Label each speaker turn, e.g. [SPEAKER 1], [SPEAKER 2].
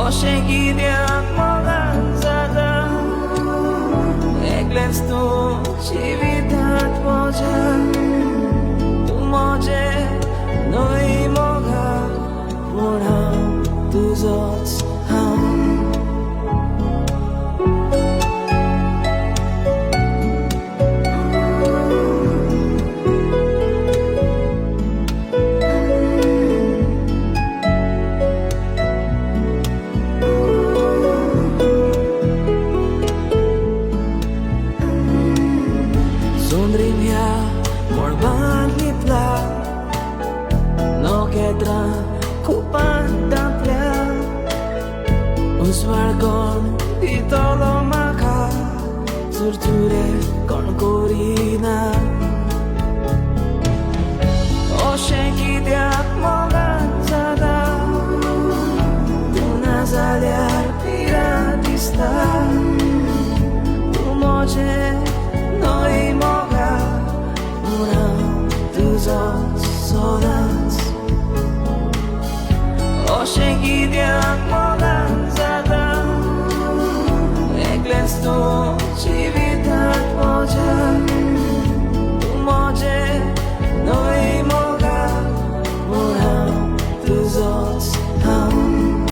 [SPEAKER 1] अशें कित्याक मोगान जाता एकलेंच तूं जिवितांत म्हज्या तूं म्हजें न्हय मोगा पूण हांव तुजोच हांव. सुंदरीम ह्या मळबांत लिपला नखेत्रां कुपांत धांपल्या उजवाड कोण दितलो म्हाका चुरचुरे कोण करिना अशें कित्याक मोगान जाता तूं ना जाल्यार पिरा दिसता तूं म्हजें